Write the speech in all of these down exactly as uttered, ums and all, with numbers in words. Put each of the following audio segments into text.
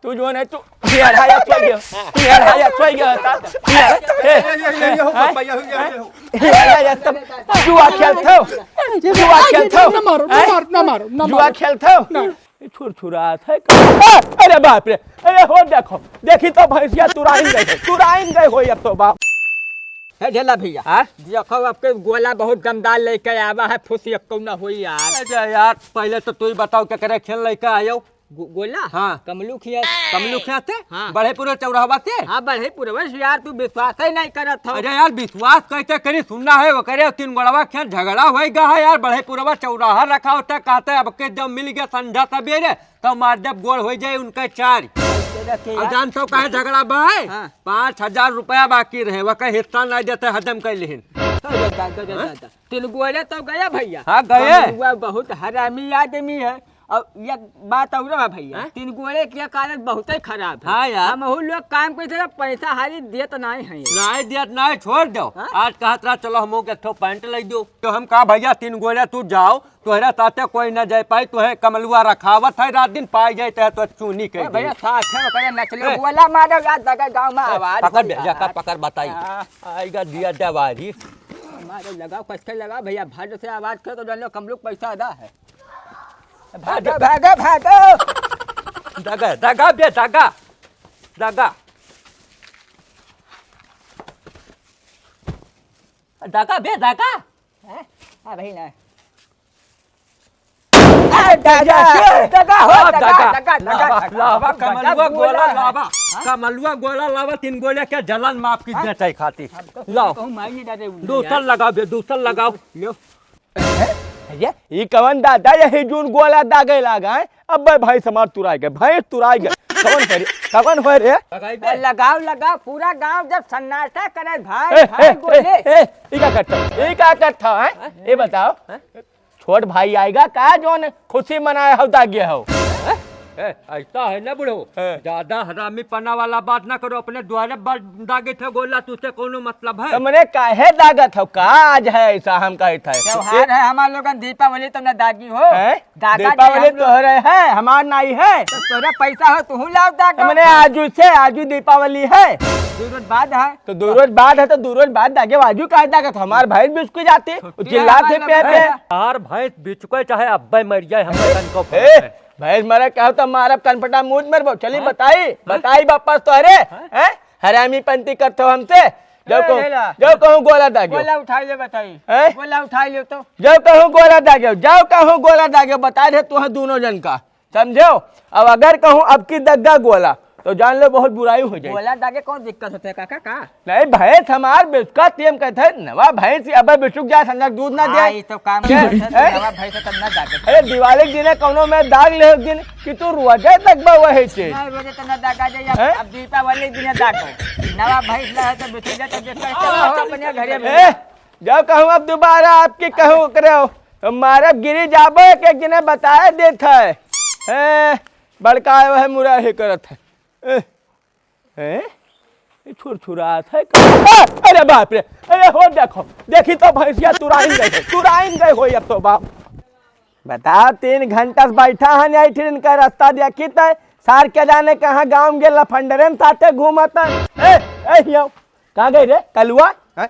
तू जौन है, तू मेहराया सोई गया, मेहराया सोई गया था। मेहरा-, ए, ए, ए, ए, हो, हैं? पापा, ये हो, ये हो, ये हो। मेहराया तब जुआ खेलत हो, जुआ खेलत हो, ना मारो, ना हैं? मारो, ना मारो, ना जुआ मारो। खेलत हो? ना। ये छुरछुरात है। ए, अरे बाप रे, अरे हो देखो, देखी तो भैंसिया तुराइन गई है, तुराइन गई हो अब तो बाप। हे ढेला भैया, हाँ? देखो आपके गोला बहुत दमदार लेके आवा है, फुस एक्को ना होई यार। अरे यार, पहले तो तू ही बताओ केकरे खेन लेके आयो? गो-, गोला? हाँ। कमलू खिया। कमलू खिया थे? हाँ। बढ़ेपुरवा चौराहवा थे? हाँ, बढ़ेपुरवा से यार, तू विश्वास ही नहीं करत हो। अरे यार, विश्वास कैसे करी? सुनना है, ओकरे तीन गोड़वा खिया झगड़ा होई गा है यार, बढ़ेपुरवा चौराहा रखा होता, कहते अब के जब मिल गया संझा सबेरे, तो मार देब गोड़ होई जाए उनका चार। कैसे रखे अब यार? जान तो काहे झगड़ा बा है? हाँ। पाँच हजार रुपया बाकी रहे, ओकर हिस्सा नहीं देते, हजम कर लिहिन। अरे दादा, दादा, हाँ? दादा। तीन गोड़े तो गया भैया। हाँ, गए। कमलुआ बहुत हरामी आदमी है। और एक बात और है भैया, हाँ? तीन गोड़े के कारण बहुत ही खराब है। हाँ यार। हम लोग काम करते रहे, पैसा हारी देत नहीं है। नहीं देत नहीं, छोड़ दो। हाँ? आज कहत रहा, "चलो हमहू के एक ठो पैंट ले दो।" तो हम कहा, "भैया, तीन गोड़े तू जाओ, तोहरे साथे कोई ना जाए पाई, तोहे कमलुआ रखावत है, रात दिन पाई जाए तो चूनी कह ए, दे।" भैया, साथ है, ओकरे नचले ए। गोला मारो यार, दगा गाँव में ए, आवाज पकड़ होई बे, यार। जाकर पकड़ बताई। हाँ। आएगा दिया जवारी। मारो, लगाओ, कस के लगाओ भैया, भाग से आवाज कर तो जान लो, कमलू पैसा आधा है। भागो, भागो, भागो। दगा, दगा बे, दगा। दगा। दगा बे, दगा। हैं? हाँ भाई ना। आ, दगा, दगा हो, हाँ, दगा, दगा। दगा, दगा, लावा, दगा। लावा, दगा, कमलुआ गोला, गोला है। लावा। हाँ? कमलुआ गोला लावा, तीन गोले के जलन माफ की हाँ? दे चाहे खाती। हमको लाओ। कहूँ मार नहीं डाले उन्हें दूसर यार। लगाओ बे, दूसर लगाओ। लो। अरे, ई कवन दादा यही जून गोला दागे लागा है? अब्बे भैंस हमार तुराई गए, भैंस तुराई गए। कवन है रे? कवन है रे? लगाई बे। ए, लगाओ, लगाओ, पूरा गांव जब सन्नाटा करे, भाई, ए, भाई ए, बोले। ए, ए, ई का करता? ई का करता है? ए बताओ। हैं? छोट भाई आएगा का जौन खुशी मनाए हो दागे हो? हैं? ए, ऐसा है ना बुढ़ो, हैं। ज्यादा हरामी पना वाला बात ना करो, अपने द्वारे बा-, दागे थे गोला, तुझसे कोनो मतलब है? तुमने काहे दागत हो? का आज है ऐसा हम कहत है? त्योहार है हमार लोगन दीपावली, तुमने दागी हो? हैं? दागा दे दीपावली हम लोग। तोहरे है, हमार नाई है। तो तोहरा पैसा हो, तुहू लाओ दागा। हमने आजू से, आजू दीपावली है। दो रोज बाद है। तो दो रोज बाद है, तो दो रोज बाद दागे, आजू काहे दागत? हमार भैंस बिचकु जाती, वो तो चिल्लात है हमार पे पे। भैंस। यार भैंस बिचको चाहे अब्बे मर जाए, हम तनको ए, फर्क है। भैंस मरे कहो तो मारब कनपटा मूत मरबो। चली हाँ? बताई, हाँ? बताई वापस तोहरे, हाँ? हैं? हरामी पंती करत हो हमसे। जाओ ए, कहूँ, लेला। जाओ कहूँ गोला दागे। गोला उठाई ले बताई। हैं? गोला उठाई ले तो। जाओ कहूँ गोला दागे, जाओ कहूँ गोला दागे, बता दे तोह दोनों जन का। समझो? अब अगर कहूँ अब की दग्गा गोला, तो जान लो बहुत बुराई हो जाए। गोला दागे कौन दिक्कत होता है काका का? नहीं, भैंस हमार बिचकत ही हम कहते हैं, नवा भैंस ही अबे बिचुक जाए, संजक दूध ना हाँ, दे। ये तो काम हैं? करते हैं, हैं? नवा भैंस है तब ना दागे। अरे दिवाली के दिन है, कौनो में दाग ले दिन कि तू रोजे दगबा वही चीज। नहीं, रोजे तो ना दागा जाए, अब, हैं? अब दीपावली के दिन दागो। नवा भैंस ला है तो बिचुक जाए, तब देखा है, चलो, अपने घरे में। ए, जब कहूँ अब दोबारा आपकी कहूँ करे हो, तो मारब गिरी जाबो, एक एक जने बताए देत है। ए, बड़का आयो है, मुरा ही करत है। ए, हैं? ये छुरछुरात है का? आ, अरे बाप रे, अरे हो देखो, देखी तो भैंसिया तुराइन गई है, तुराइन गई हो अब तो बाप। बताओ, तीन घंटा से बैठा है, नहीं ठीक इनका रास्ता देखी तो सार के जाने कहाँ गाँव में गेल लफंडरन साथे घूमत है। ए, ए, हियाँ, कहाँ गई रे कलुआ? हैं?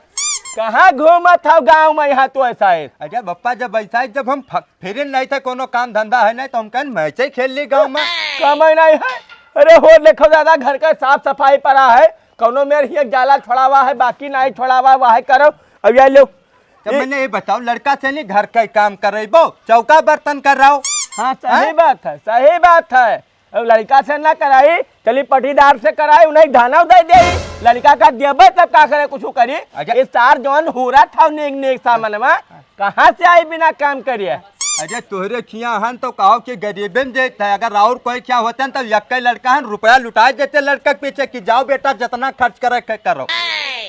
कहाँ घूमत हो गाँव में यहाँ तो ऐसा है? अरे बप्पा, जब ऐसा है, जब हम फ-, फिर नहीं थे, कोनो काम धंधा है नहीं, तो हम कहन मैचे खेल ली गाँव में। कमाई नहीं है। अरे हो देखो दादा, घर का साफ सफाई पड़ा है, कौनो मेर ही एक जाला छोड़ावा है, बाकी नहीं छोड़ावा, वह करो। अब ये लो। तो ए- मैंने ये बताओ, लड़का से नहीं घर का ही काम करेबो, चौका बर्तन कर रहा हो। हाँ, सही हैं? बात है, सही बात है। अब लड़का से ना कराई, चली पटीदार से कराई, उन्हें धाना उधाई दे। लड़का का देबे तब का करे, कुछ करी। अच्छा। ये सार जौन हो रहा था नेक नेक सामनवा, कहाँ से आई बिना काम करिए? अरे तोहरे खिया हन तो कहो कि गरीबे में देत है, अगर और कोई क्या होता है तो यक्के लड़का हन रुपया लुटा देते लड़का के पीछे कि जाओ बेटा जितना खर्च करे के करो।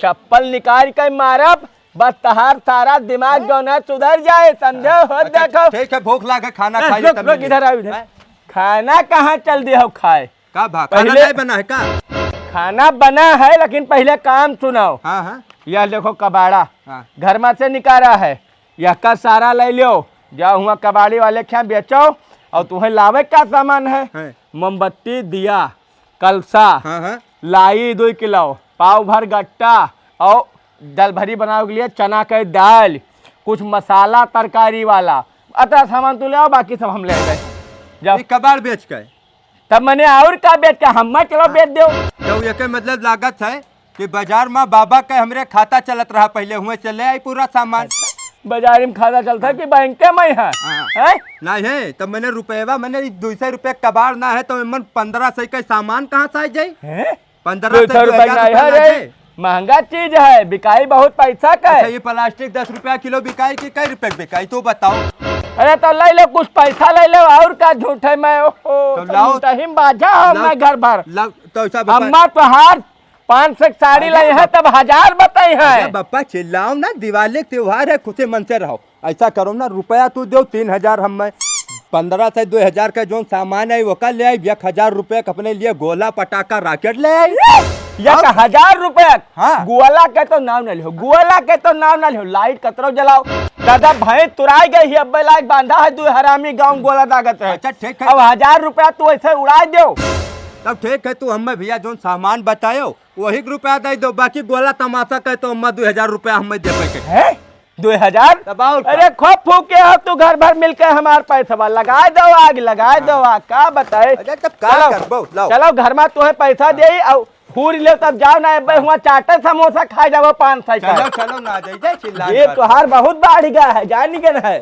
चप्पल निकाल के मारब, बस तहार सारा दिमाग हैं? जौन है सुधर जाए, समझे हो? अच्छा, देखो। ठीक है, भूख लागे, खाना ए, खाइए रुक, तब रुक, मिलिए। इधर आओ, इधर। हैं? खाना कहाँ चल दिया हो खाए? का भा-, खाना पहले नहीं बना है का? खाना बना है, लेकिन पहले काम सुनाओ। हाँ, हाँ। यह देखो कबाड़ा, हाँ। घर में से निकाला है, यह का सारा ले लो, जाओ हुआ कबाड़ी वाले के यहाँ बेचो, और तुम्हें लावे का सामान है? हैं। मोमबत्ती, दिया, कलसा, हाँ, हाँ। लाई दुइ किलो, पाव भर गट्टा और दल भरी बनावे के लिए चना के दाल, कुछ मसाला तरकारी वाला, अतरा सामान तू ले आओ, बाकी सब हम ले लेबे। जाओ। ई कबाड़ बेच के? तब मने और का बेच के, हम्मा चलो बेच देओ। तो एके मतलब लागत है कि बाजार में बाबा के हमरे खाता चलत रहा, पहले हुए से ले आई पूरा सामान। बाजार में खाता चलता है कि बैंक में है? हाँ। हैं? नहीं है, तब मने रुपयवा, मने ई दुइ सौ रुपये कबाड़ ना है, तो एमन पन्द्रह सौ के सामान कहाँ से आ जाई? हैं? पन्द्रह दुइ सौ रुपये का नहीं है रे, महंगा चीज है, बिकाई बहुत पैसा का है। अच्छा, ये प्लास्टिक दस रुपया किलो बिकाई कि कै रुपये के बिकाई, तू बताओ। अरे तो ले लो, कुछ पैसा ले लो, और का झूठ है मैं, ओहो, तो लाओ। तही में बाझा हो लाओ। मैं घर भर। लाओ, तो ऐसा बता। अम्मा तोहार पाँच सौ के साड़ी अरे लाई है, बप-, तब हजार बताई है। अरे बप्पा, चिल्लाओ ना, दिवाली के त्योहार है, खुशी मन से रहो। ऐसा करो ना, रुपया तू दो तीन हजार, हम मैं पन्द्रह से दो हजार का जोन सामान है, ओका ले आई, एक हजार रुपये का अपने लिए गोला, पटाखा, रॉकेट ले आई। एक हजार रुपये? हाँ। गोला के तो नाम ना लिहो, गोला के तो नाम ना लिहो, लाइट कतरो जलाओ। दादा, भैंस तुराई गई है, अब्बे लायक बांधा है, दो हरामी गाँव गोला दागत है। अच्छा, ठीक है। अब हजार रुपया तू ऐसे उड़ा दो। तब ठीक है, तू हमें भैया जोन सामान बतायो, वही के रुपया दे दो, बाकी गोला तमाशा के तो अम्मा दो हजार रुपया हमें दे पैके। हैं? दो हजार? तब और का? अरे खूब फूके हो तू, घर भर मिलके हमार पैसवा लगा दो आग, लगा दो आग, का बताए? अरे तब का चलो, करबो? लाओ। चलो घर में तोहे पैसा दे और हूर ले, तब जाओ ना, अब्बे हुआ चाटे समोसा खा जाओ पाँच सौ का। चलो, चलो ना, जाई, जाई, चिल्ला ये मत। तोहार बहुत बाढ़ गया है, जान गए है।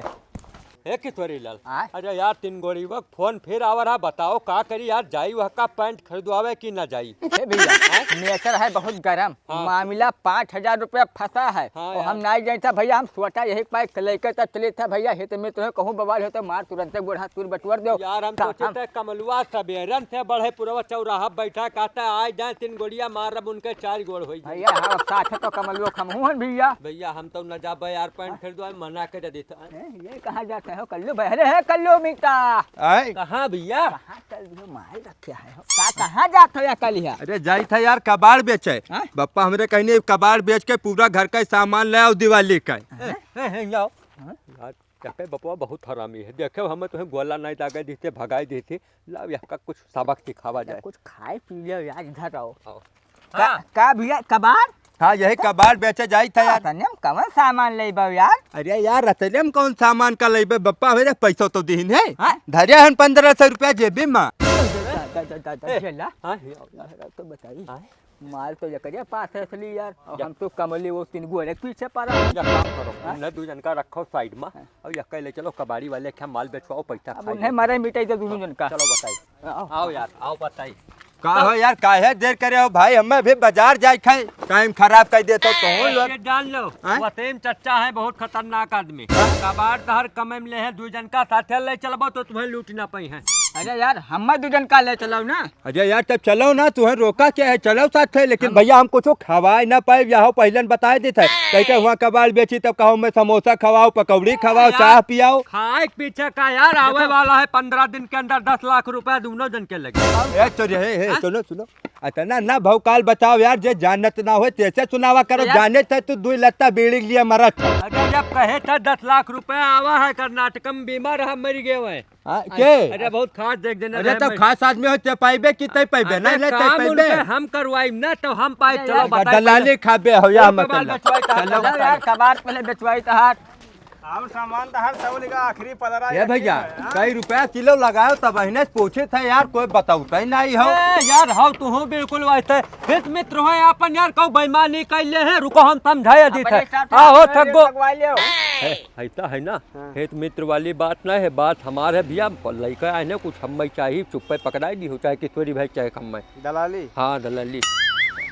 हे किशोरी लाल, आय? अरे यार, तीन गोड़ी वक्त फोन फिर आवर है, बताओ का करी यार, जाई वह का पैंट खरीदवावे कि ना जाई? हे भैया, हैं? मैटर है बहुत गरम, हाँ। मामला पाँच हजार रुपया फंसा है, हाँ और यार। हम नाई जाए था भैया, हम सोचा यही पाए लेके तो चले था भैया, हित में तुम्हें कहूँ बवाल हो तो मार तुरंत गोड़ हाथ तूर बटुअर दो। यार, हम का-, सोचे हम थे कमलुआ सबेरन से बढ़े पुरवा चौराहा बैठा, कहता आए जाए तीन गोड़िया मारब उनके चार गोड़ होई जाए। भैया, हाँ, साथ तो कमलुआ खमहू हन भैया। भैया, हम तो न जाबे यार, पैंट खरीदवाए मना कर देता। हैं, ये कहाँ जात हो कल्लू? बहरे है कल्लू मीता। आय? कहाँ भैया? कहाँ कल्लू माल रखे है हो? का, कहाँ जात हो या कल या? अरे जाई था यार कबाड़ बेचे। हाँ? बप्पा हमरे कहने कबाड़ बेच के पूरा घर का सामान ले आओ दिवाली का। हाँ? ए, ए, ए, आओ। हाँ? यार, देखे बप्पा बहुत हरामी है। देखे हमें तुम्हें गोला नहीं दागे देते, भगाई देते। लाओ यहाँ का कुछ सबक सिखावा जाए। कुछ खाए पी ले यार, इधर आओ। आओ। का, हाँ। का भैया, कबाड़? हाँ, यही कबाड़ बेचे जाई था यार। रतनिया में कौन सामान लेबो यार? अरे यार, रतनिया में कौन सामान का लेबे बप्पा, मेरे पैसों तो दीन है। हाँ? धरे हन पन्द्रह सौ रुपया जेबी में। दा, दा, दा, दा, दा, ए, झेला। हाँ, ये आओ यार। तो बताई। हाँ? माल तो एकरे पास है असली यार। और जा। हम तो कमली वो तीन गोरे के पीछे पड़ा। या काम करो, हाँ? उन्हें दो जन का रखो साइड में। हाँ। और या कह ले चलो कबाड़ी वाले क्या माल बेचवाओ, पैसा अब खाई उन्हें लो। मरे मिटाई दे दोनों जन का। चलो बताई। आओ। आओ यार, आओ बताई। का तब हो यार, काहे देर करे हो भाई? हमें भी बाजार जाए खाए, टाइम खराब कर देते हो तो ए, लोग। ये जान लो, हाँ? वसीम चच्चा है बहुत खतरनाक आदमी। हाँ? कबाड़ तहर कमे में ले हैं, दू जन का साथे ले चलबो तो तुम्हें लूट ना पाई हैं। अरे यार, हमें दू जन का ले चलो ना। अरे यार, तब चलो ना, तुम्हें रोका क्या है? चलो साथे, लेकिन हम भैया हम कुछ खवाए ना पाए, यहाँ पहले बताए देते हैं। कह के वहाँ कबाड़ बेची तब कहो मैं समोसा खवाओ, पकौड़ी खवाओ, यार, चाह पियाओ। खाए के पीछे का यार, आवे देखो। वाला है पन्द्रह दिन के अंदर दस लाख रुपया दोनों जन के लगे। ए, चोरी, हे, हे, हाँ? सुनो, सुनो। अतना ना भौकाल बताओ यार, जे जानत ना होए, तैसे सुनावा करो। यार। जाने थे तू दुई लत्ता बीड़ी के लिए मरत हो। अरे जब कहे था दस लाख रुपया आवा है, कर्नाटक में बीमार है, मर गए हुए। हाँ, के? अरे बहुत खास देख देना अरे रहे तो मैं। खास आदमी हो, ते पाइबे कि ते पाइबे? अरे नहीं, नहीं, ते काम पाइबे। उनके हम करवाई ना, तो हम पाए, अरे चलो यार। बताई दलाली पहले। खाबे हो या चलो, मत कबाड़ लो। बेचवाई था, चलो चलो बताई। यार, कबाड़ पहले बेचवाई था। और सामान तो हर सब लेगा, आखिरी पलरा ये ये भैया, ठीक है, हाँ? कई रुपया किलो लगाओ, तब अहिने से पूछे थे यार, कोई बताउता ही नहीं हो। ए, यार, हो तू हो बिल्कुल वैसे। हित मित्र हो अपन यार, कहू बेईमानी कर ले है, रुको हम समझाए दी अपने थे। हिसाब से आओ, अपने थक गो। लगवा लियो। ए, ऐसा है ना, हाँ। हित मित्र वाली बात ना है, बात हमार है भैया, लइका आए ना, कुछ हम चाहिए, चुप्पे पकड़ाई दी हो, चाहे किशोरी भाई, चाहे कम में। दलाली? हाँ, दलाली।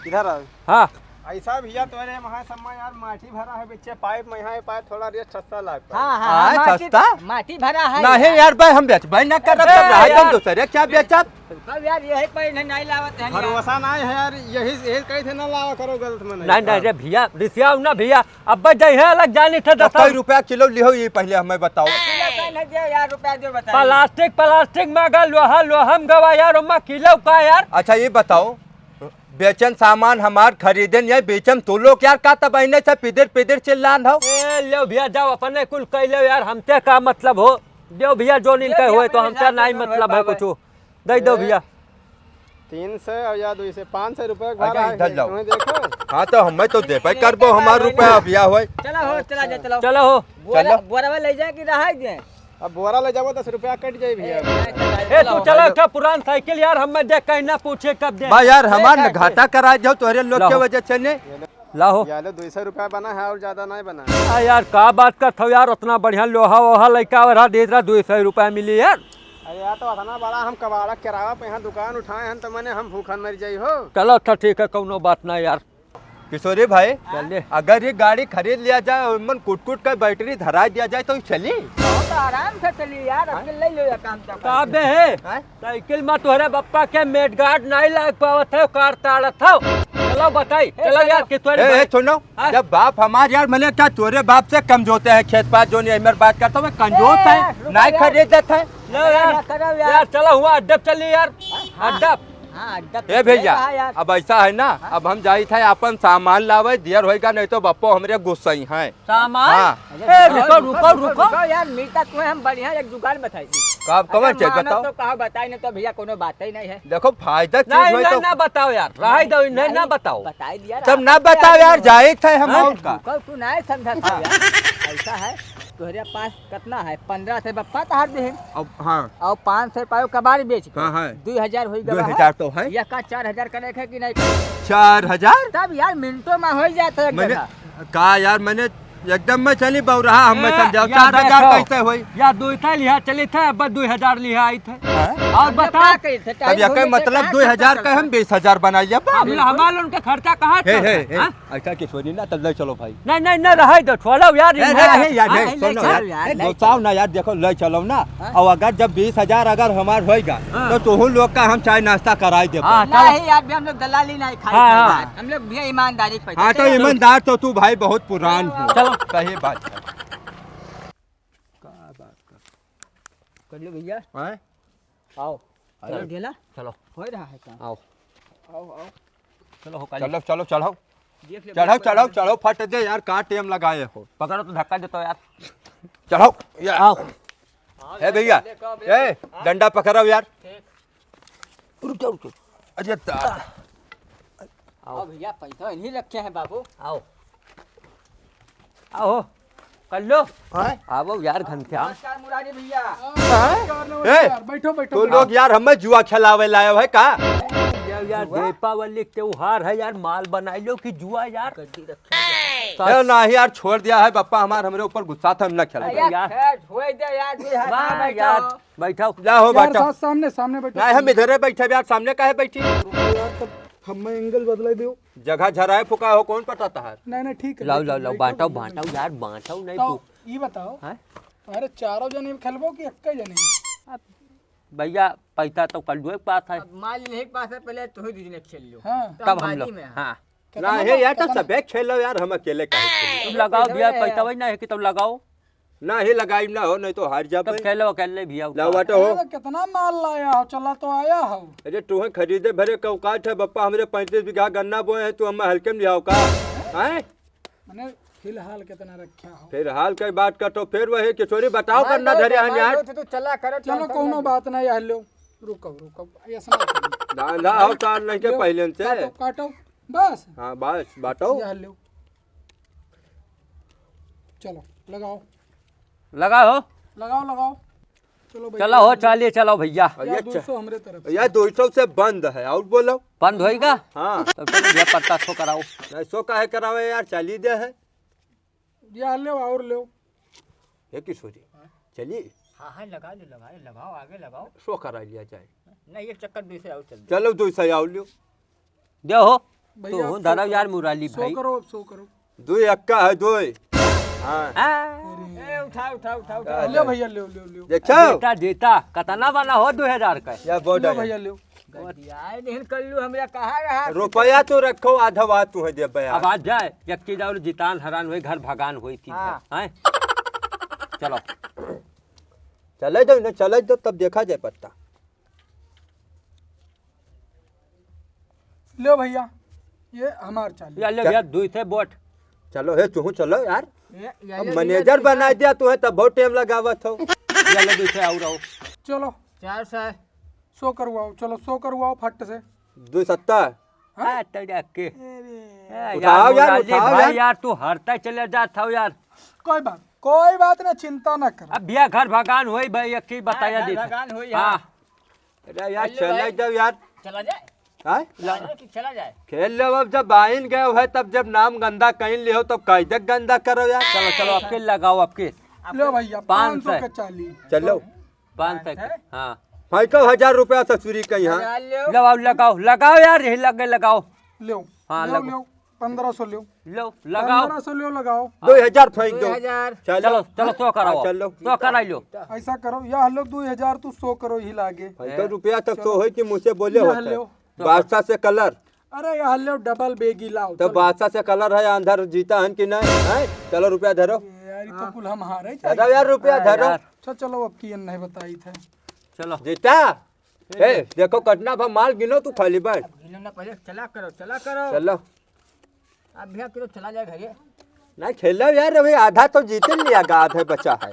इधर आओ। हाँ। ऐसा भैया, तोरे वहाँ सब में यार माटी भरा है, बिच्चे पाइप में यहाँ पाइप थोड़ा रेट सस्ता लगता है। हाँ, हाँ, हाँ, हाँ, माटी, सस्ता? माटी भरा है नहीं यार। यार भाई, हम बेचबे ना करब, ए, तब रहा यार। तुम दूसरे क्या बेचब? अब यार, यही पर इन्हें नहीं लावत है यार। भरोसा नहीं है यार, यही, यही कही थे ना लावा करो गलत में नहीं। नहीं, नहीं रे भैया, रिसियाओ ना भैया, अब जइहे अलग जानी थे तो दस कई रुपया किलो लिहो, ये पहले हमें बताओ। किलो का नहीं दे यार, रुपया जो बताइए। प्लास्टिक, प्लास्टिक मांगा, लोहा, लोहा में गवा यार, ओमा किलो का यार। अच्छा, ये बताओ, बेचन सामान हमार खरीदन, ये बेचन तू लोग यार, का तब अहिने से पिदिर पिदिर चिल्लान हो? ए, लो भैया, जाओ अपने कुल कह लो यार, हमसे का मतलब हो? दो भैया, जोन इनका होए तो हमसे नहीं मतलब है कुछ। दे दो भैया। तीन सौ और या दुई सौ, पाँच सौ रुपया के भाड़ा है, इधर लाओ। तुम्हें देखो। हाँ, तो हमें तो देबे करबो, हमार रुपया अब या होय। चलो हो, चला जा, चलो। चलो हो। बोरा, चलो। बोरावा ले जाए कि रहाई दे? अब बोरा ले जाबो, दस रुपया कट जाई भैया। ए, ए, तू चलो, चला, उठा पुरान साइकिल यार, हमें देख कहीं ना पूछे कब दे। बा यार, हमार ए, न घाटा करा जाओ तोहरे लोग के वजह से ने। लाहो। या लो, दुई सौ रुपया बना है और ज्यादा नहीं बना। आ यार, का बात करत हो यार, उतना बढ़िया लोहा वोहा लइका वरहा देत रहा, दुई सौ रुपया मिली यार। अरे यार, तो इतना बड़ा हम कबाड़ा किराया पे यहाँ दुकान उठाए हैं, तो मने हम भूखन मर जाई हो। चलो, अच्छा ठीक है, कौनो बात ना यार। किशोरी भाई, चल ले। अगर ये गाड़ी खरीद लिया जाए और मन कुट कुट का बैटरी धरा दिया जाए तो चली? बहुत आराम से चली यार, हाँ? अकेले ले जाता हम तो। का बे है? हाँ? साइकिल में तोहरे बप्पा के मेडगार्ड नहीं लाग पावत है, कार ताड़त हो। चलो बताई, ए, चलो चलो। यार, किशोरी ए, भाई। ए, सुनो, हाँ? जब बाप हमार यार, मने का तोरे बाप से कमजोते हैं, खेत पात जो नहीं, मेरे बात करता हूँ, कमजोत ए, है, रुको नहीं यार। खरीदत है। लो यार, ना करो यार। यार, चलो हुआ अड्डा चलिए यार, हाँ, अड्डा। हाँ, अड्डा ए भैया, हाँ यार। अब ऐसा है ना, हाँ? अब हम जाई थे अपन सामान लावे, दियर होएगा, नहीं तो बप्पो हमरे गुस्सई हैं। सामान? हाँ। ए, रुको, रुको, रुको। रुको यार, मिलता तुम्हें हम बढ़िया एक जुगाड़ बताई दी। का, कौन अगर चीज मानो बताओ? तो कहा बताई, नहीं तो भैया कोनो बात ही नहीं है। देखो, फायदा चीज नहीं, होए नहीं, तो ना बताओ यार, रहाई दो, नहीं, नहीं, ना बताओ। बताई दिया तब ना बताओ यार, जाए थे हम हाँ? और का। रुको, तू नहीं समझा था यार। ऐसा है, तोहरे पास कितना है? पन्द्रह से बप्पा तहार देहे। अब, हाँ। और पाँच सौ रुपया कबाड़ बेच के हाँ, हाँ। दो हजार होई गवा है। दो हजार तो है। या का चार हजार करे है कि नहीं करे? चार हजार? तब यार मिनटों में हो जाता है एक मने, जगह। का यार, मने एकदम में चली बौरहा, हम ए, समझाओ, यार चार हजार देखो। कैसे होई? यार दो ही लिहा चली थे, अब दो हजार लिहा आई थे। हाँ? और अब बताओ। का कही थे? तब टाइम यके होने से मतलब कहाँ दो हजार खर्चा का हम करता? बीस हजार बनाई अब। हम, हमारे उनके खर्चा कहाँ हे, चलता हे, है? हे, हाँ? ऐसा किशोरी ना, तब ले चलो भाई। नहीं, नहीं, नहीं, रहाई दो, छोड़ो यार, नहीं, इनका नहीं, यार, हाँ, नहीं, नहीं, सुनो चलो यार, यार, ए, नहीं, गुस्साओ ना यार, देखो, ले चलो ना। हाँ? और अगर जब बीस हजार अगर हमार होएगा, हाँ। तो तुहू लोग का हम चाय नाश्ता कराई देबो। हाँ, चलो। नहीं यार, भी हम लोग दलाली नहीं खाई हाँ, खाई हाँ। बात। हम लोग भी ईमानदारी पे हाँ, तो चलो। ईमानदार तो तू भाई बहुत पुरान हो। चलो। सही बात है। का बात कर। कर लो भैया। हैं? आओ। अरे। चलो ढेला। चलो। हो रहा है काम। आओ। आओ, आओ। चलो, हो, काली। चलो, चलो, चढ़ाओ। देख ले, चढ़ाओ, भैया, चढ़ाओ, चढ़ाओ, फट दे यार, का टेम लगाए हो? पकड़ो तो धक्का देता हो यार। चढ़ाओ, ये आओ। ए भैया, ए, डंडा पकड़ो यार। ठीक। रुक जाओ, रुक जाओ। अरे ता- आओ। आओ भैया, पैसा इन्हीं रखे हैं बाबू। आओ। आओ, कल्लू। हाँ? आवो यार घनश्याम। नमस्कार मुरारी भैया। हाँ? नमस्कार, ए, नमस्कार। बैठो, बैठो, तू बैठो। लोग यार हमें जुआ खिलावे लायो है का? यार, यार, जुआ? दीपावली के त्योहार है यार, माल बनाई लो कि जुआ यार? गड्डी रखे हैं। ए, नहीं यार, छोड़ दिया है बप्पा हमार हमरे ऊपर गुस्सा था, हम ना खेला। अरे यार, यार। खैर, छोड़ दे यार, जी, हाँ, वाह हाँ, बैठो। यार, बैठो। जा हो, यार, बैठो। साथ सामने, सामने बैठो। नहीं, हम इधरे बैठे यार, सामने काहे बैठी? रुको यार, तब हमें एंगल बदलाई दो। जगह झराए फुका हो, कौन पता तहार? नहीं, नहीं, ठीक है, लाओ, बैठो, लाओ, लाओ, बैठो, बांटो, बैठो। बांटो यार, बांटो, नहीं तो तू। ई बताओ, हैं? अरे, चारों जने खेलबो कि एक्के जने? अब भैया, पैसा तो कल्लुए के पास है। अब मान ली, नहीं पास है, पहले तू ही दू जने खेल लो। हाँ। तो तब हम हम बाजी लोग, में हैं। हाँ। कितना नहीं बा-, यार, तो कितना सबे खेलो यार, हम अकेले काहे खेली? तू लगाओ पैसा भैया, नहीं है। पैसा वही ना है कि तब लगाओ। नहीं लगाई ना हो, नहीं तो हार जाबे। तब खेलो अकेले भैया, लाओ उठा। बाटो हो। अरे, कितना माल लाया हो, चला तो आया हो। अरे, तुहे खरीदे भरे का औकात है, बप्पा, हमरे पैंतीस बीघा गन्ना बोए हैं, तू हमें हल्के में लियाओ का? हैं? मने फिलहाल कितना रखा हो? फिलहाल कई बात कर तो फिर वही किशोरी बताओ भाई, करना भाई, धरे भाई, हन यार। तो, तो चला करो, चलो, tension कोनो मत लो। बात नहीं, यार, लो, रुको, रुको, ऐसा ना करो। धंधा हो तार नहीं के लो, पहले से। काटो, काटो, बस। हाँ, बस, बाटो। ये लो। चलो, लगाओ। लगाओ। लगाओ, लगाओ। चलो भैया, चलो हो, चलिए, चलो भैया। या ये दो सौ च-, हमरे तरफ से। या दो सौ से बंद है, और बोलो। बंद होइगा? हाँ। तब चलो भैया, पत्ता सौ कराओ। नहीं, सौ काहे करावे यार, चालीस दे है। या ले और ले। हे किशोरी, हाँ? चली? हाँ, हाँ, लगा लो, लगा लो, लगाओ, आगे लगाओ। सौ करा लिया जाए। नहीं, एक चक्कर दो सौ और चल दो। चलो, दो सौ और लियो। दे हो। भैया, तो हो, धरा यार मुरारी भाई। सौ करो, अब सौ करो। दो एक्का है, दो। हाँ। हाँ। ए, उठा, उठा, उठा, उठा। हाँ, ले ले। भैया, ले, ले, ले। देखो। देता, देता। कतना बना हो दो हजार का? या बोर्ड लो है। भैया, ले। गड्डियाए नहीं कर लू, हमरा कहाँ रहा? रुपया तो रखो, आधा बात तू है देबे यार। अब आ जाए, एक चीज और जितान हरान हुई, घर भगान हुई थी। हाँ। हैं? चलो। चले दो, इन्हें चले दो, तब देखा जाए पत्ता। लो भैया, ये हमार चाली। या ले भैया, दुई थे बोट। चलो हे, तुहू चलो यार। ये, ये अब ले, मैनेजर ये, बना दिया तू है, तब बहुत टाइम लगावत हो। या ले दुई थे और आओ। चलो। चार सौ। सौ करवाओ, चलो सौ करवाओ फट से। दुई सत्ता। हाँ? हाँ, तो जाके। अरे। ए, उठाओ यार, यार, मुरारी उठाओ भाई, यार। यार, तू हरता चले जात हो यार। कोई बात, कोई बात ना, चिंता ना करो। अब भैया घर भगान होई भाई, एक ही बताया हाँ, घर देता। भगान होई, हाँ। हाँ। अरे यार, चलो चला भाई। जाओ यार। चला जाए। हाँ? चला जाए कि चला जाए? खेल लो, अब जब आइन गए है, तब जब नाम गंदा कहीं लियो, तब कायदे गंदा करो यार। चलो, चलो, आपके लगाओ, आपके। लो भैया, पाँच सौ। पाँच सौ का चाली। चलो। पाँच सौ के, हाँ। फेंको हजार रुपया ससुरी के यहाँ। हजार लो। लगाओ, लगाओ, लगाओ यार, यही लगे लगाओ। लो, हाँ, लो, लगो। लो, पन्द्रह सौ लो। लो, लगाओ। पन्द्रह सौ लो, लगाओ। दो हजार फेंक दो। दो हजार। चलो। चलो, चलो, सौ कराओ। हाँ, चलो। सौ कराई लो। ऐसा करो, या लो दो हजार, तू सौ करो ही लागे। फेंको रुपया तब चलो। सौ होई कि मुझसे बोले यह होता है। लो। बादशाह से कलर। अरे, यहाँ लो, डबल बेगी लाओ, तो चलो। बादशाह से कलर है, अंदर जीता हन कि नहीं? हैं? चलो, रुपया धरो। ए, यार, ये तो कुल हम हारे धरो यार, रुपया हाँ, धरो। यार। अच्छा, चलो, अब की नहीं बताई थे। चलो। जीता? ए, देखो, कतना भा माल गिनो तू खाली बस। अब गिनो ना, पहले चला करो, चला करो। चलो। अब भैया, किलो चला जाए घरे। नहीं, खेलो यार, अभी आधा तो जीते लिया, आधा बचा है।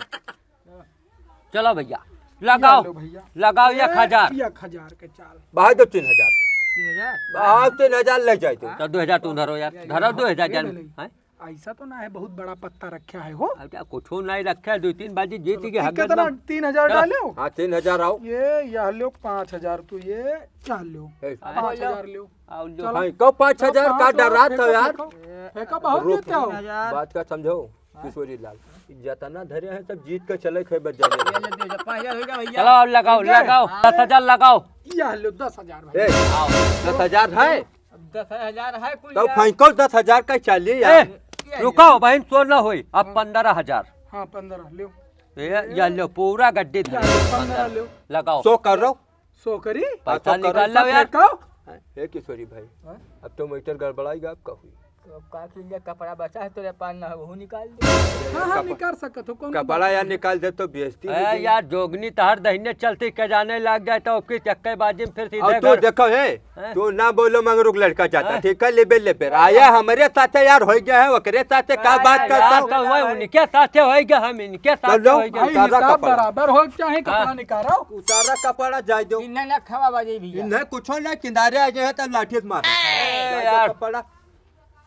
चलो भैया, लगाओ, या लो भैया। लगाओ एक हजार। एक हजार के चाल। बाहर दो तीन हजार। तीन हजार? बाहर तीन हजार ले जाए तू। तो दो हजार तू धरो यार, धरो दो हजार जान। हैं? ऐसा तो ना है, बहुत बड़ा पत्ता रखा है हो। अब क्या कुछ नहीं रखा है, दो तीन बाजी जीत चलो, गए, ठीक, हगत कितना? ना। तीन हजार चलो। डालो। हाँ, तीन हजार आओ। ये, या लो पाँच हजार तू, ये, या लो। ए। पाँच हजार लो। आओ लो। चलो। हाँ, कहो पाँच हजार का पाँच हजार डरा था फेंको, यार। फेंको। फेंको, बहुत रुक, देते हो। तीन हजार। बात का समझो। किशोरी लाल, जितना धरे हैं सब जीत के चले खे बच जाने। ये ले दे, पाँच हजार हो गया भैया। चलो, अब लगाओ, ठीक है? लगाओ, हाँ। दस हजार लगाओ। या लो, दस हजार भाई। ए, आओ। दस हजार है? अब दस हजार है कुल तो यार। फेंको दस हजार का चाली यार। ए, रुको, बहन, सौ ना होई, अब हाँ। पन्द्रह हजार। हाँ, पन्द्रह लो। ए, या लो, पूरा गड्डी या धरे। लो, पन्द्रह लो। लगाओ। सौ करो। सौ करी? पैसा हाँ, तो करो, निकाल लो सब यार। फेंको। ए किशोरी भाई, हाँ? अब तो मैटर गड़बड़ाई गा, अब का हुई? तो अब का कीजिए, कपड़ा बचा है तोरे पास, ना वहू निकाल दे। हाँ, हाँ, कप-, निकाल सकत हो, कौनो कपड़ा बात यार नहीं। निकाल दे तो बेइज्जती हो ए, जाई। यार, जोगनी तहर दहिने चलती के जाने लग जाए तो ओके चक्केबाजी में फिर और सीधे तू घर। देखो, हे, हैं? तू ना बोलो, मंगरू के लड़का जाता, हैं? ठीक है, लेबे, लेबे। आया हमरे साथे यार, हो गया है, ओकरे साथे का अरे बात यार, करता हूँ? तो वही उनके साथे हो गया, हम इनके साथे लो, हो गया। भाई, उतारा हिसाब कपड़ा। बराबर हो, चाहे हाँ। कपड़ा निकालो। उतारा कपड़ा जाए दो। इन्हें ना खवा बाजे भैया। इन्हें कुछो ना, किनारे आ जाए तो लाठी से मार। ए, जाए दो यार। कपड़ा।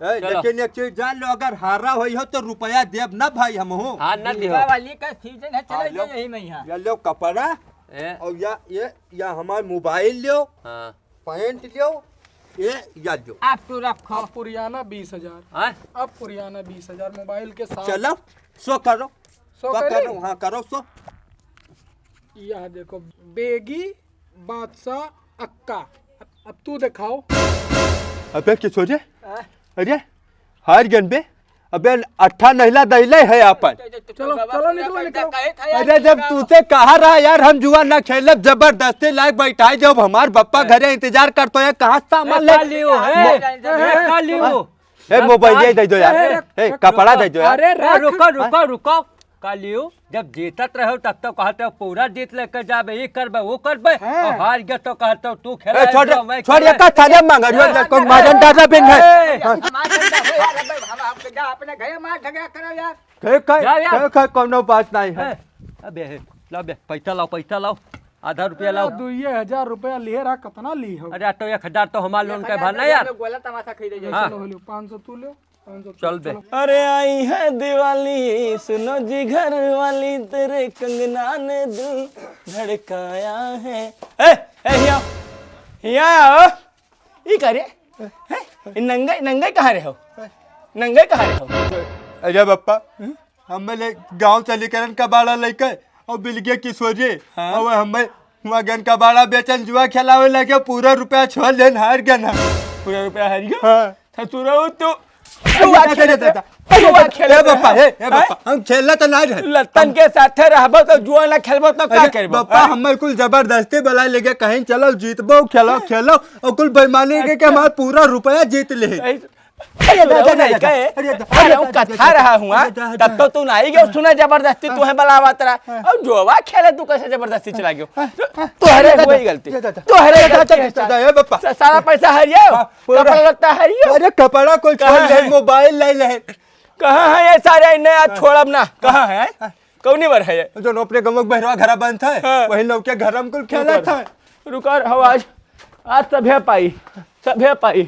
ए, चलो। लेकिन एक चीज जान लो, अगर हारा होई हो तो रुपया देब ना भाई हम हो। हाँ, ना दियो। दीपावली का सीजन है, चले हाँ, लो। जाइए यही में यहाँ। ये लो कपड़ा ए। और या, ये, या हमार मोबाइल लो, हाँ। पैंट लो, ये या लो। आप तो रखो। अब पुरियाना बीस हजार। हाँ? अब पुरियाना बीस हजार मोबाइल के साथ। चलो, सो करो। सो सो करी? करो, हाँ, करो सो। यह देखो, बेगी बादशाह अक्का। अब, अब तू दिखाओ। अबे किशोरी, हाँ? अरे, हार गन बे। अबे, अट्ठा नहिला दैले है आपन। चलो, चलो, निकलो, निकलो। अरे, जब तूसे कहा रहा यार, हम जुआ ना खेलब, जबरदस्ती लायक बैठाई, जब हमार बप्पा हाँ। घरे इंतजार करतो है, कहाँ से सामान ले? का लियो है? मो-, ए, का लियो? ए, मोबाइल ये दे दो यार। ए, ए, कपड़ा दे दो यार। अरे, ए, रख। रुको, रुको, रुको। का लियो? जब जीतत रहो तब तो कहते हो पूरा जीत लेके जाबे, ये करबे, वो करबे। हाँ। और हार गए तो कहते हो तू खेला ए, छोड़ रे, मैं छोड़, खेला। ये का थाने मांग रही हो, ए, कोई ए, मारन दादा बिन है। ए, हाँ। मार डंडा हो यार, अब हम, हम जा अपने घरे मार झगड़ा करो यार। ठीक है, जा यार। ठीक है, कोनो बात नहीं है। ए, अबे, हे, ला बे, पैसा लाओ, पैसा लाओ। आधा रुपया लाओ। दुइये हजार रुपया लिए रहा, कितना ली हो? अरे, तो एक हजार तो हमार लोन के भरना यार। गोला तमाशा खरीदे जाए। हाँ। चलो, हेलो, पाँच सौ तू ले, पाँच सौ तू चल बे। चलो। अरे, आई है दिवाली, सुनो जी घर वाली, तेरे कंगना ने दिल धड़काया है। ए, ए, हिया, हिया आओ। ई का रे? हैं? ई नंगे, नंगे कहाँ रहे हो? नंगे कहाँ रहे हो? अरे बप्पा, हम्म? हम ले गाँव चली करन कबाड़ा लेके और बिलगे किशोरी, हाँ। और हमें वहाँ गन कबाड़ा बेचन जुआ खेलावे लगे, पूरा रुपया छोड़ देन, हार गन हम। पूरा रुपया हार गयो? हाँ। ससुरो तू। अरे दादा, दादा, दादा। जुआ खेले ए बप्पा, थे। ए, ए बप्पा, हैं? हम खेलना तो ना रहे। लत्तन के साथे रहबो तो जुआ ना खेलबो तो का अरे करबो? बप्पा, हैं? हमें कुल जबरदस्ती बुलाए लेके कहीं चलो, जीतबो, खेलो, खेलो, और कुल बेईमानी के, के हमारा पूरा रुपया जीत ले। ऐस-, अरे दादा, सुनो दादा, नहीं दादा। कहे, अरे दादा, अरे दादा, वो दादा, कथा दादा। रहा हुआ, अरे दादा, तब तो दादा। तू नहीं गयो, सुना जबरदस्ती हाँ। तू है बुलावत रहा। हाँ। और जुआ खेले तू कैसे जबरदस्ती चला गयो? हाँ, हाँ। तोहरे अरे दादा, हुई गलती। दादा, दादा। तोहरे दादा, गलती दादा, है दादा, ए बप्पा। सा-, सारा पैसा हरियो, हाँ, पूरा। कपड़ा लत्ता हरियो। अरे कपड़ा कुल कहाँ छोड़ ले, है? मोबाइल ले ले। कहाँ है ये सारे? इन्हें आज हाँ। छोड़ब ना। कहाँ है? हाँ। कौनी बार है ये? जो अपने गाँव में बहरवा घरा बनता है, हाँ। वही लोग के घर में कुल खेला रुको। था। रुको, आवाज। आज सभे पाई, सभे पाई।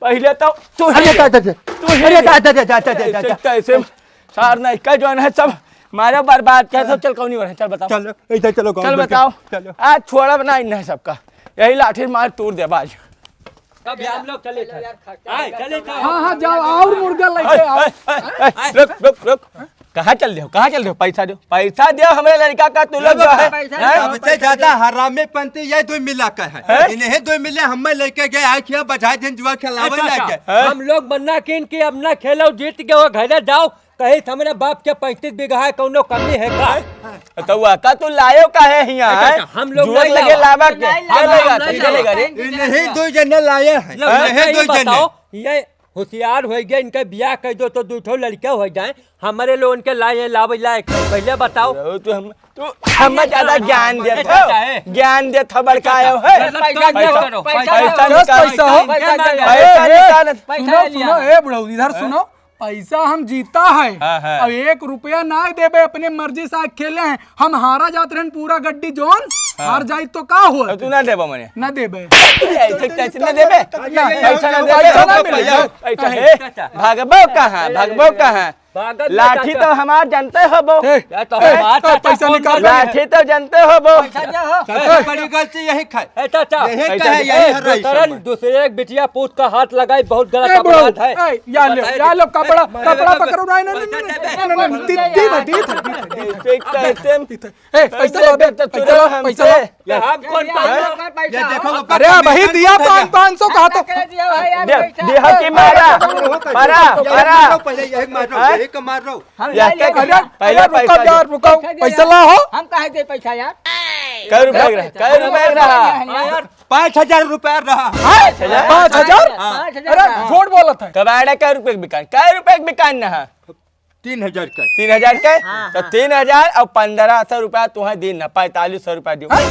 पहिले तो तू ही अरे, ले। जा, जा, जा। तू ही अरे, ले। जा, जा, जा। ऐसे, ऐसे सार नहीं का जौन है सब मारे बर्बाद कर दो। चल कौनी वाला, चल बताओ। चलो, इधर चलो, गाँव चल में बताओ। चलो। आज छोड़ब ना इन्हें सबका, यही लाठी मार तूर देब आज। तब हम लोग चले थे। आए, चले थे। हाँ, हाँ, जाओ, और मुर्गा लेके आओ। ए, ए, ए, ए, रुक, रुक, रुक। कहाँ चल देहो? कहाँ चल देहो? पैसा दो, पैसा दो हमरे लड़का का, तू लोग जो है, पैसा हैं? दो, सबसे पैसा ज्यादा दो। हरामी पंती ये दो मिला का है। हैं? इन्हें दो मिले, हमें लेके गए, आँख यहाँ बजाए दिन जुआ खेलावे अच्छा, लेके। अच्छा। हैं? हम लोग मन्ना कीन कि अब ना खेलो, जीत गए हो, घरे जाओ, कहीं से हमरे बाप के पैंतीस बीघा है, कौनो कमी है का? हैं? तो वह का तू लायो का है हियाँ, अच्छा, हैं? अच्छा, हम लोग जुआ नहीं लगे लावा। लावा के? नहीं क्या लावा, लेगा? हम नहीं क्या लेगा लावा। रे? इन्हें दो जने लाए हैं, लोग इन्हें ये दो जने। बताओ, ये होशियार होइ गए, इनके बियाह कर दो तो दू ठो लड़के हो जाए। हमरे लोगन के लाए लावे लायक है, पहिले बताओ। रहो तो हम, तू हमें ज्यादा ज्ञान देत हो, ज्ञान देत हो, बड़का आयो है। पैसा, पैसा, पैसा निकाल। पैसा हो? पैसा निकाल। सुनो, सुनो, ए बुढ़ऊ, इधर सुनो, पैसा हम जीता है। हाँ, हाँ। अब एक रुपया ना देबे, अपने मर्जी से खेले हैं। हम हारा जात रहन पूरा गड्डी जोन, हाँ। हार जाई तो का हो? अब तू ना देबा मने? ना देबे। ऐसे कैसे ना देबे? ना। पैसा ना देबे? पैसा ना मिले। पैसा, ए, भागबो कहाँ? भागबो कहाँ? लाठी तो हमार जानते हो बो। ए, ए, पैसा निकाल। लाठी तो जानते हो बो। पैसा दे हो। सबसे बड़ी गलती यही खाए। ए, चाचा। यही कहे, यही हर रही दूसरन, दूसरे एक बिटिया पूत का हाथ लगाई, बहुत गलत अपराध है। ए, या लो, या लो, कपड़ा, कपड़ा पकड़ो, नहीं, नहीं, नहीं, नहीं, नहीं, नहीं, नहीं, दी, दी, दी, दी, दी, दी, दी। ए, पैसा ला बे, पैसा ला, पैसा ला। ये हम कौन ये पाँच सौ? हम लोग का पैसा ये देखो, हो। अरे भाई, दिया पाँच, पाँच सौ कहा तो। दिया भाई, यार, दे, पैसा। दिया कि मारा, मारा, ये मारा। मारो, पहले यही मारो, हैं? यही का मारो। हम या ले क्या लेंगे। अरे, पहले अरे, रुको पैसा दे। यार, रुको, पैसा दे पैसा यार। ला हो। हम कहे दे पैसा यार? कै रुपया के रहा? कै रुपया के रहा? हाँ यार, पाँच हजार रुपया रहा। हाँ? पाँच हजार? हाँ। पाँच हजार अरे, रहा। झूठ बोलत है। कबाड़ा कै रुपया के बिकान? कै रुपया के बिकान ना है? तीन हजार का। तीन हजार का? हाँ, तो हाँ। तीन हजार और पन्द्रह सौ रुपया तुम्हें दिन ना, पैंतालीस सौ रुपया दियो। हैं?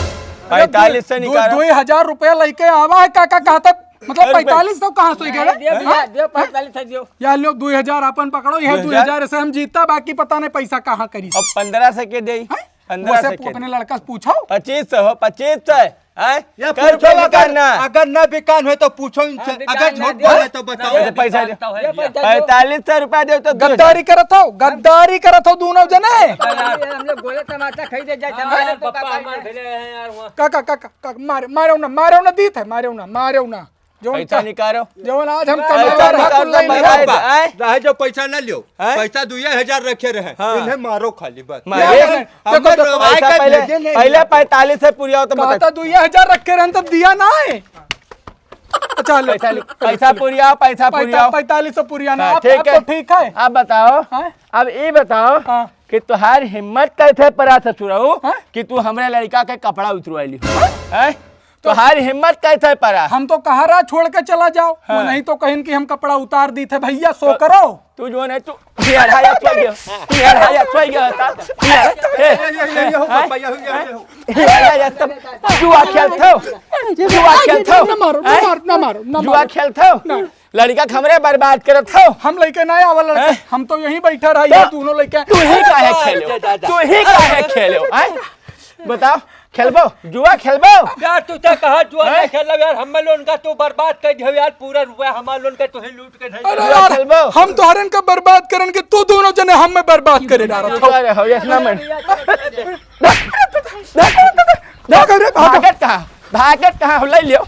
पैंतालीस सौ दो, निकालो। दो हजार रुपया लेके आवा है, काका कहता, मतलब, अरे, पैंतालीस सौ कहाँ से गए? नहीं, दियो भैया, हाँ? दियो, पैंतालीस सौ दियो। या लो, दो हजार अपन पकड़ो, यह दो हजार? दो हजार से हम जीता, बाकी पता नहीं पैसा कहाँ करी। अब पन्द्रह सौ के दे, हैं? पन्द्रह सौ वैसे के अपने दे। लड़का से पूछो। पच्चीस सौ हो, पच्चीस सौ। हैं? या कै रुपया पूछो, अगर, बिकान ना? अगर ना बिकान होए तो पूछो इनसे। हाँ, बिकान अगर ना झूठ दे। बोले तो बताओ। ना, अच्छा, पैसा दे। बिकान तो है भैया। पैंतालीस सौ रुपया दे तो दो हजार। गद्दारी करत हो, गद्दारी करत हो दोनों जने। हम लोग गोला तमाचा खरीदे जाए, हाँ, हमारे यार, को पप्पा का हमार खरीदे? भेजे हैं यार वहाँ। काका, काका, काका, मारे, मारे ना, मारे ना, दीत है, मारे ना, मारे ना। जौन पैसा का-, निकालो। जौन आज हम पैसा कमाए वाला निकाल कुल दो, नहीं बता है। दे। आए? रहे जो पैसा ना लियो, हैं? पैसा दुइये हजार रखे रहे, हाँ। इन्हें मारो खाली बस। मारे। यार, देखो, हमें देखो, रोवाई पैसा का पहले, भेजे नहीं पहले दिया। पैंतालीस से पूरी आओ तो कहा बता। था दुइये हजार रखे रहे तो दिया ना है। अच्छा, लो, पैसा, लो, पैसा लो। पूरी आओ, पैसा पूरी पैंता-, आओ। पैंतालीस से पूरी आना। हाँ, आप, ठीक आप है। तो ठीक है। आप बताओ, हाँ? अब ये बताओ हाँ। कि तुहार हिम्मत कैसे परा ससुरऊ हाँ? कि तू हमरे लड़का के कपड़ा उतरवाई ली? हैं? तो तोहार हिम्मत कैसे परा? हम तो कहा रहा छोड़ के चला जाओ, हाँ। वो नहीं तो कहिन कि हम कपड़ा उतार दी थे, भैया सो तो करो। तू जो है तू हियार हाया सो गया, हियार हाया सो गया था। हियार, ए, ये, ये, ये, ये हो, हैं? पापा, ये हो, ये हो, ये हो। हियार हाया सब जुआ खेलत हो, जुआ खेलत हो, ना मारो, ना हैं? मारो, ना मारो, ना जुआ मारो। खेलत हो, ना। लड़का के हमरे बर्बाद करत हो। हम लइके ना आवा लड़का, हैं? हम तो यहीं बैठा रहा, तो ये दोनों लइके। तू ही काहे खेलो? तू ही काहे खेलो, हैं? बताओ, खेलबो? जुआ खेलबो? यार, तू तो कहा जुआ हैं? नहीं खेलब यार, हमें लोन का तू बर्बाद कर दियो यार, पूरा रुपया हमार लोन का तू ही लूट के धर अरे जुआ यार, खेलबो? हम तोहरन का बर्बाद करन के तू दोनों जने हमें बर्बाद करे डारत हो। अरे हो, yes ना मन। भागत कहाँ? भागत कहाँ? भागत कहाँ? हो, ले लियो।